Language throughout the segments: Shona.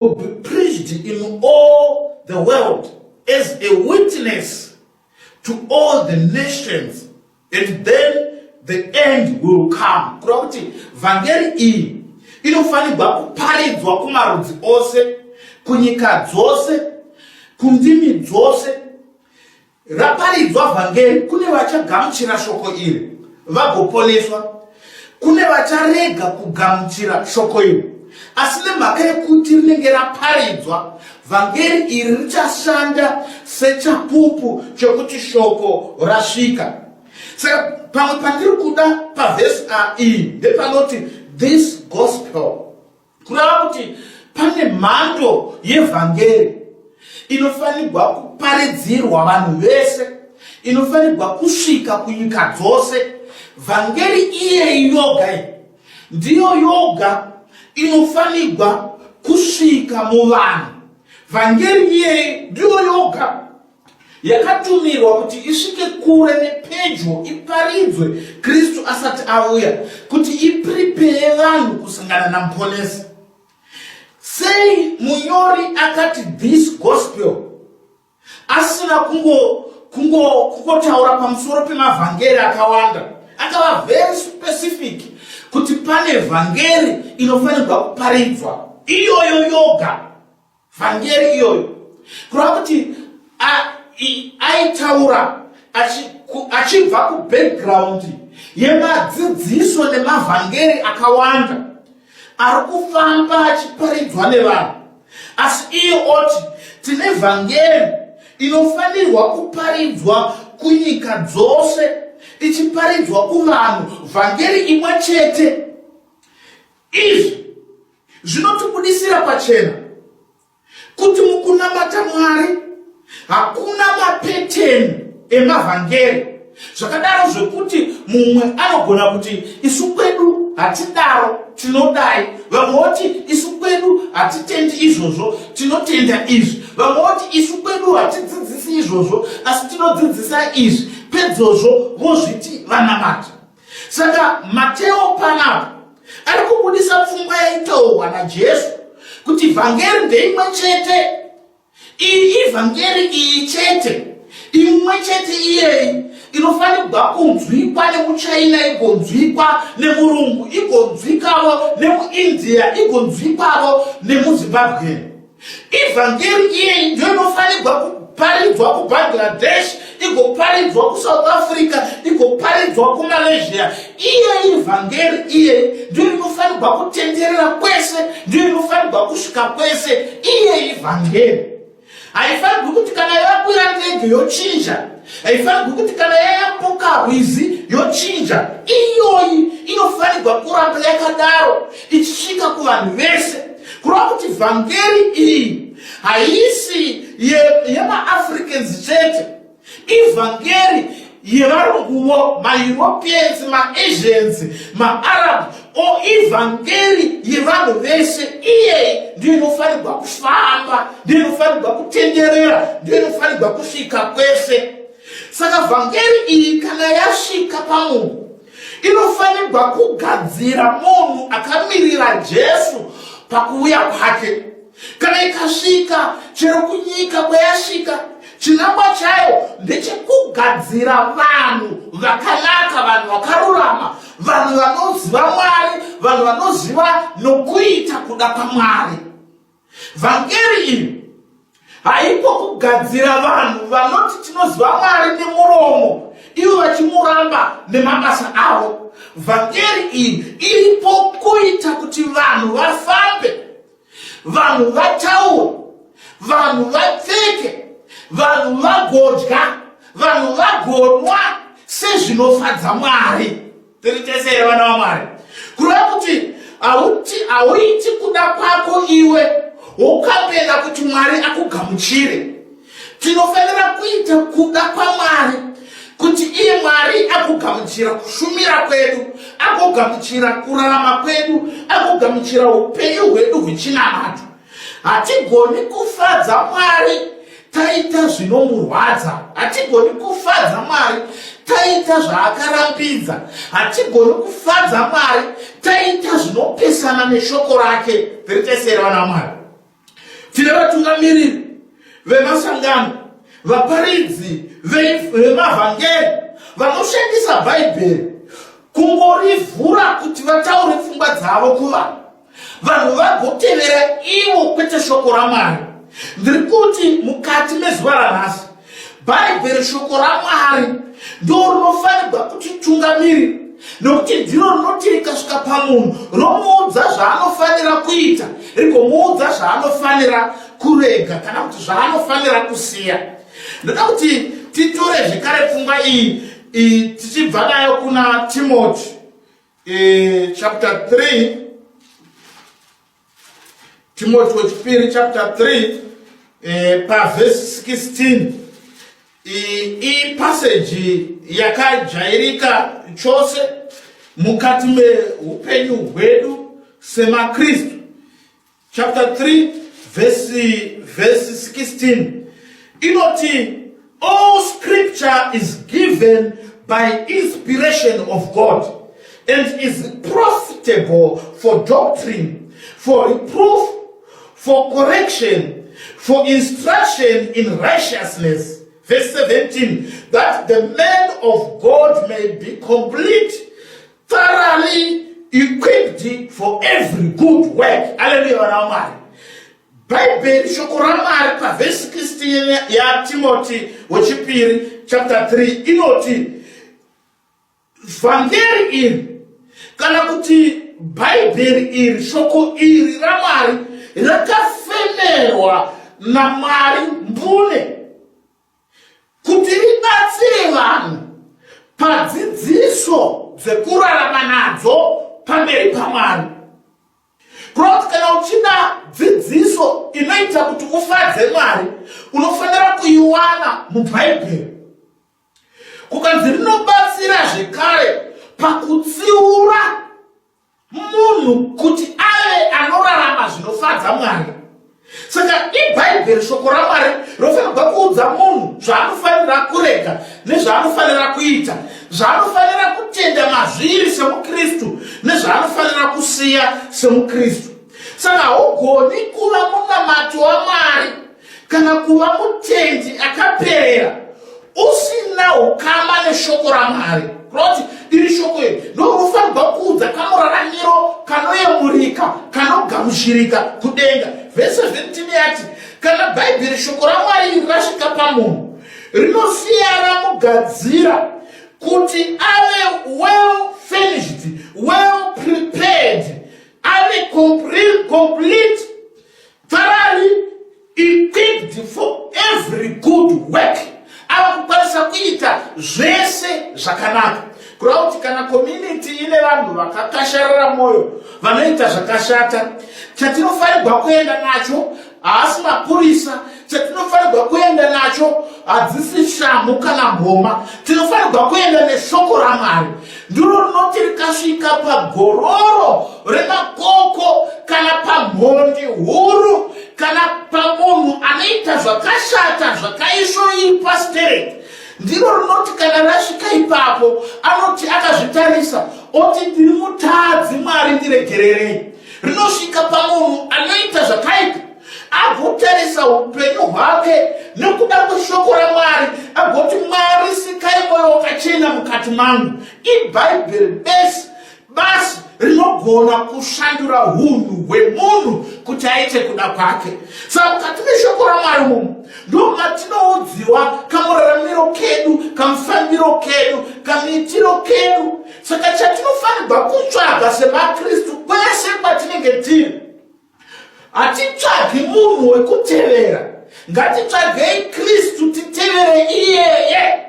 Be preached in all the world as a witness to all the nations, and then the end will come. Kureva kuti vhangeri iyi inofanirwa kuparidzwa kumarudzi ose, kunyika dzose, kundimi dzose. Raparidzwa vhangeri, kune vachagamuchira shoko iri vagoponeswa, kune vacharega kugamuchira shoko iri, asi nemhaka yekuti rinenge raparidzwa, vhangeri iri richashanda sechapupu chekuti shoko rasvika. Saka pamwe pandiri kuda pavhesi iyi ndepanoti "this gospel", kureva kuti pane mhando yevhangeri inofanirwa kuparidzirwa vanhu vese, inofanirwa kusvika kunyika dzose. Vhangeri iyeyi yoga iyi ndiyo yoga inofanirwa kusvika muvanhu. Vhangeri iyeyi ndiyo yoga yakatumirwa kuti isvike kure nepedyo, iparidzwe Kristu asati auya, kuti iprepare vanhu kusangana naMuponesi. Sei munyori akati "this gospel", asina kungotaura pamusoro pemavhangeri akawanda? Akava very specific kuti pane vhangeri inofanirwa kuparidzwa, iyoyo yoga, vhangeri iyoyo. Kureva kuti aitaura achibva kubackground yemadzidziso nemavhangeri akawanda ari kufamba achiparidzwa nevanhu, asi iye oti tine vhangeri inofanirwa kuparidzwa kunyika dzose, ichiparidzwa kuvanhu, vhangeri imwe chete. Izvi zvinotibudisira pachena kuti mukunamata Mwari hakuna mapattern emavhangeri zvakadaro, zvekuti mumwe anogona kuti, "Isu kwedu hatidaro, tinodai." Vamwe voti, "Isu kwedu hatitendi izvozvo, tinotenda izvi." Vamwe voti, "Isu kwedu hatidzidzisi izvozvo, asi tinodzidzisa izvi." Pedzozvo vozviti vanamata. Saka Mateo panapa ari kubudisa pfungwa yaitaurwa naJesu kuti vhangeri ndeimwe chete. Iyi ivhangeri iyi chete, imwe chete iyeyi inofanirwa kunzwikwa nemuChina, igonzwikwa nemurungu, igonzwikavo nemuIndia, igonzwikwavo nemuZimbabwe. Ivhangeri iyeyi ndiyo inofanirwa kuparidzwa kuBangladesh, igoparidzwa kuSouth Africa, igoparidzwa kuMalaysia. Iye ivhangeri iyeyi ndiyo inofanirwa kutenderera kwese, ndiyo inofanirwa kusvika kwese. Iye ivhangeri haifanirwi kuti kana yakwira ndege yochinja, haifanirwi kuti kana yayambuka rwizi yochinja. Iyoyi inofanirwa kuramba yakadaro ichisvika kuvanhu vese. Kureva kuti vhangeri iyi haisi yemaAfricans chete, ivhangeri yevarunguwo, maEuropeans, maAsians, maArab o, ivhangeri yevanhu vese. Iyeyi ndiyo inofanirwa kufamba, ndiyo inofanirwa kutenderera, ndiyo inofanirwa kusvika kwese. Saka vhangeri iyi kana yasvika pamunhu, inofanirwa kugadzira munhu akamirira Jesu pakuuya kwake. Kana ikasvika chero kunyika kwayasvika, chinangwa chayo ndechekugadzira vanhu vakanaka, vanhu vakarurama, vanhu vanoziva Mwari, vanhu vanoziva nokuita kuda kwaMwari. Vhangeri iyi haipo kugadzira vanhu vanoti tinoziva Mwari nemuromo, ivo vachimuramba nemabasa avo. Vhangeri iyi iripo kuita kuti vanhu vafambe, vanhu vataure, vanhu vapfeke, vanhu vagodya, vanhu vagonwa sezvinofadza Mwari. Tiri tese here, vana vaMwari? Kureva kuti hauiti kuda kwako iwe wokambena kuti Mwari akugamuchire. Tinofanira kuita kuda kwaMwari kuti iye Mwari agogamuchira kushumira kwedu, agogamuchira kurarama kwedu, agogamuchira upenyu hwedu hwechinamato. Hatigoni kufadza Mwari taita zvinomurwadza. Hatigoni kufadza Mwari taita zvaakarambidza. Hatigoni kufadza Mwari taita zvinopesana neshoko rake. Tiri tese here, vana vaMwari? Tine vatungamiriri vemasangano, vaparidzi vemavhangeri vanoshandisa Bhaibheri kungorivhura kuti vataure pfungwa dzavo kuvanhu, vanhu vagotevera ivo kwete shoko raMwari. Ndiri kuti mukati mezuva ranhasi, Bhaibheri shoko raMwari ndo rinofanirwa kutitungamirira, nokuti ndiro rinoti rikasvika pamunhu romuudza zvaanofanira kuita, rigomuudza zvaanofanira kurega kana kuti zvaanofanira kusiya. Ndoda kuti titore zvekare pfungwa iyi tichibva nayo kuna Timoti chapter 3, Timoti wechipiri chapter 3, pavhesi 16. Iyi paseji yakajairika chose mukati meupenyu hwedu semaKristu. Chapter 3 vhesi 16 inoti, "All scripture is given by inspiration of God and is profitable for doctrine, for reproof, for correction, for instruction in righteousness." Verse 17, "That the man of God may be complete, thoroughly equipped for every good work." Haleluya, vana vaMwari. Bhaibheri shoko raMwari pavhesi 16 yaTimoti wechipiri chapter 3 inoti vhangeri iri, kana kuti Bhaibheri iri, shoko iri raMwari rakafemerwa naMwari mbune kuti ribatsire vanhu padzidziso dzekurarama nadzo pamberi paMwari. Kureva kuti kana uchida dzidziso inoita kuti ufadze Mwari, unofanira kuiwana muBhaibheri. Kukanzi rinobatsira zvekare pakutsiura munhu kuti ave anorarama zvinofadza Mwari. Saka iBhaibheri shoko raMwari rinofanirwa kuudza munhu zvaanofanira kurega nezvaanofanira kuita, zvaanofanira kutenda mazviri semuKristu nezvaanofanira kusiya semuKristu. Saka haugoni kuva munamati waMwari kana kuva mutendi akaperera usina ukama neshoko raMwari. Kureva kuti iri shoko iri ndorinofanirwa kuudza kamuraramiro kanoyemurika, kanogamuchirika kudenga. Vhesi 17 yati kana Bhaibheri shoko raMwari iri rasvika pamunhu, rinosiya ramugadzira kuti ave well finished, well prepared, ave complete, thoroughly equipped for every good work, ava kukwanisa kuita zvese zvakanaka. Kureva kuti kana community ine vanhu vakakasharara mwoyo vanoita zvakashata, chatinofanirwa kuenda nacho haasi mapurisa, chatinofanirwa kuenda nacho hadzisi shamhu kana mboma, tinofanirwa kuenda neshoko raMwari. Ndiro rinoti rikasvika pagororo remakoko kana pamhondi huru kana pamunhu anoita zvakashata zvakaisvoipa stereki, ndiro rinoti kana rasvika ipapo anoti akazvitarisa oti, "Ndiri mutadzi, Mwari ndiregererei." Rinosvika pamunhu anoita zvakaipa agotarisa upenyu hwake nekuda kweshoko raMwari agoti, "Mwari, sikai mwoyo wakachena mukati mangu." IBhaibheri besi basi rinogona kushandura hunhu hwemunhu kuti aite kuda kwake. Saka mukati meshoko raMwari mumu ndo matinoudziwa kamuraramiro kedu, kamufambiro kedu, kamuitiro kedu. Saka chatinofanirwa kutsvaga semaKristu kwese kwatinenge tiri, hatitsvagi munhu wekutevera, ngatitsvagei Kristu titevere iyeye.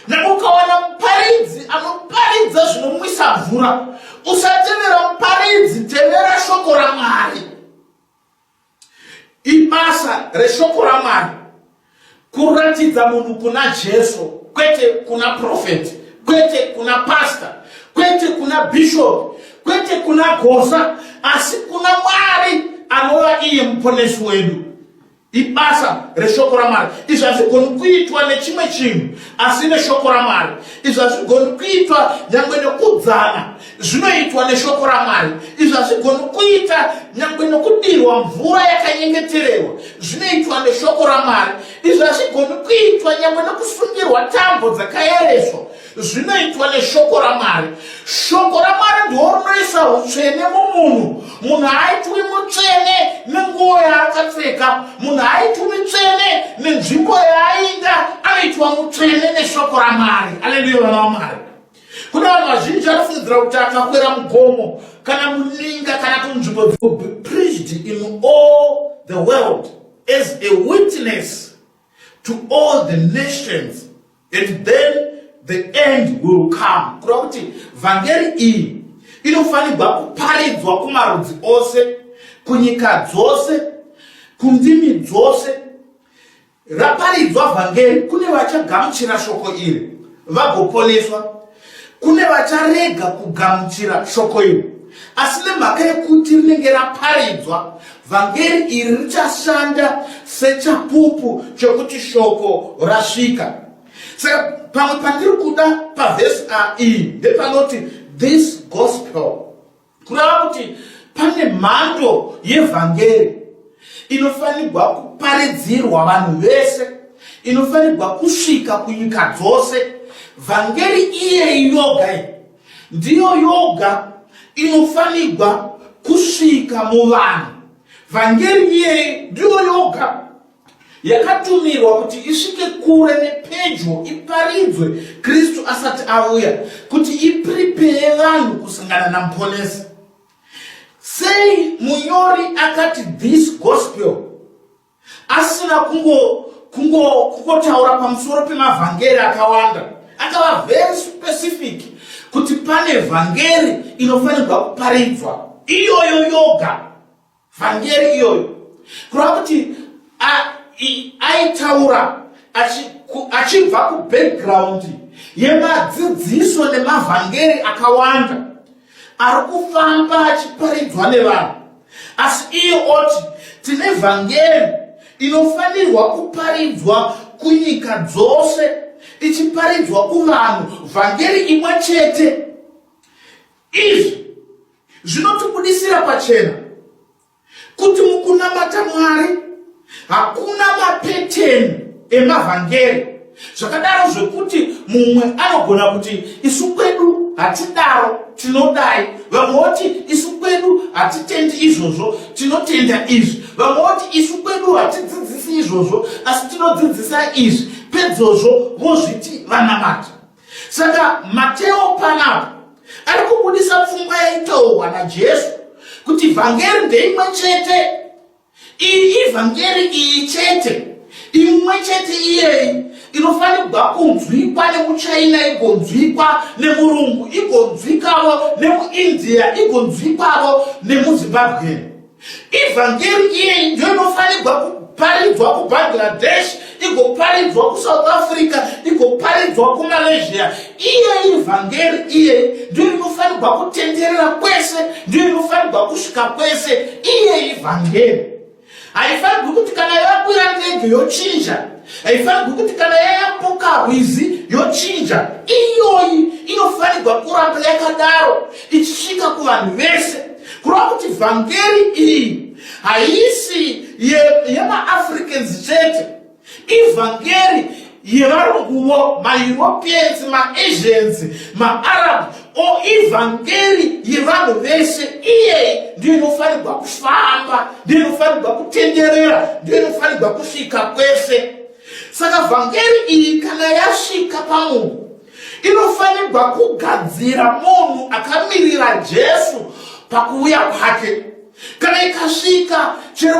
Nekuti ukawana muparidzi anoparidza zvinomwisa mvura, usatevera muparidzi, tevera shoko raMwari. Ibasa reshoko raMwari kuratidza munhu kuna Jesu, kwete kuna profeti, kwete kuna pasta, kwete kuna bishop, kwete kuna gosa, asi kuna Mwari anova iye muponesi wedu. Ibasa reshoko raMwari. Izvi hazvigoni kuitwa nechimwe chinhu asi neshoko raMwari. Izvi hazvigoni kuitwa nyangwe nekudzana, zvinoitwa neshoko raMwari. Izvi hazvigoni kuita nyangwe nekudirwa mvura yakanyengetererwa, zvinoitwa neshoko raMwari. Izvi hazvigoni kuitwa nyangwe nekusungirwa tambo dzakayereswa, zvinoitwa neshoko raMwari. Shoko raMwari ndiwo rinoisa utsvene mumunhu. Munhu haaitwi mutsvene nenguo yaakapfeka, munhu haaitwi mutsvene nenzvimbo yaainda, anoitwa mutsvene neshoko raMwari. Aleluya, vana vaMwari. Kune vanhu vazhinji vanofungidzira kuti akakwira mugomo kana muninga kana kunzvimbo be preached in all the world as a witness to all the nations and then the end will come. Kureva kuti vhangeri iyi inofanirwa kuparidzwa kumarudzi ose, kunyika dzose, kundimi dzose. Raparidzwa vhangeri, kune vachagamuchira shoko iri vagoponeswa, kune vacharega kugamuchira shoko iri, asi nemhaka yekuti rinenge raparidzwa, vhangeri iri richashanda sechapupu chekuti shoko rasvika. Saka pamwe pandiri kuda pavhesi a iyi ndepanoti this gospel, kureva kuti pane mhando yevhangeri inofanirwa kuparidzirwa vanhu vese, inofanirwa kusvika kunyika dzose. Vhangeri iyeyi yoga iyi ndiyo yoga inofanirwa kusvika muvanhu. Vhangeri iyeyi ndiyo yoga yakatumirwa kuti isvike kure nepedyo, iparidzwe Kristu asati auya, kuti iprepare vanhu kusangana naMuponesi. Sei munyori akati this gospel asina kungotaura pamusoro pemavhangeri akawanda? Akava very specific kuti pane vhangeri inofanirwa kuparidzwa, iyoyo yoga vhangeri iyoyo. Kureva kuti aitaura achibva kubackground yemadzidziso nemavhangeri akawanda ari kufamba achiparidzwa nevanhu, asi iye oti tine vhangeri inofanirwa kuparidzwa kunyika dzose, ichiparidzwa kuvanhu, vhangeri imwe chete. Izvi zvinotibudisira pachena kuti mukunamata Mwari hakuna mapeteni emavhangeri zvakadaro zvekuti mumwe anogona kuti isu kwedu hatidaro, tinodai, vamwe voti isu kwedu hatitendi izvozvo, tinotenda izvi, vamwe voti isu kwedu hatidzidzisi izvozvo, asi tinodzidzisa izvi, pedzozvo vozviti vanamata. Saka Mateo panapa ari kubudisa pfungwa yaitaurwa naJesu kuti vhangeri ndeimwe chete. Iyi ivhangeri iyi chete, imwe chete iyeyi inofanirwa kunzwikwa nemuChina, igonzwikwa nemurungu, igonzwikavo nemuIndia, igonzwikwavo nemuZimbabwe. Ivhangeri iyeyi ndiyo inofanirwa kuparidzwa kuBangladesh, igoparidzwa kuSouth Africa, igoparidzwa kuMalaysia. Iye ivhangeri iyeyi ndiyo inofanirwa kutenderera kwese, ndiyo inofanirwa kusvika kwese. Iye ivhangeri haifanirwi kuti kana yakwira ndege yochinja, haifanirwi kuti kana yayambuka rwizi yochinja. Iyoyi inofanirwa kuramba yakadaro ichisvika kuvanhu vese. Kureva kuti vhangeri iyi haisi yemaAfricans chete, ivhangeri yevarunguvo, maEuropeans, maAsians, maArab, o ivhangeri yevanhu vese. Iyeyi ndiyo inofanirwa kufamba, ndiyo inofanirwa kutenderera, ndiyo inofanirwa kusvika kwese. Saka vhangeri iyi kana yasvika pamunhu, inofanirwa kugadzira munhu akamirira Jesu pakuuya kwake. Kana ikasvika chero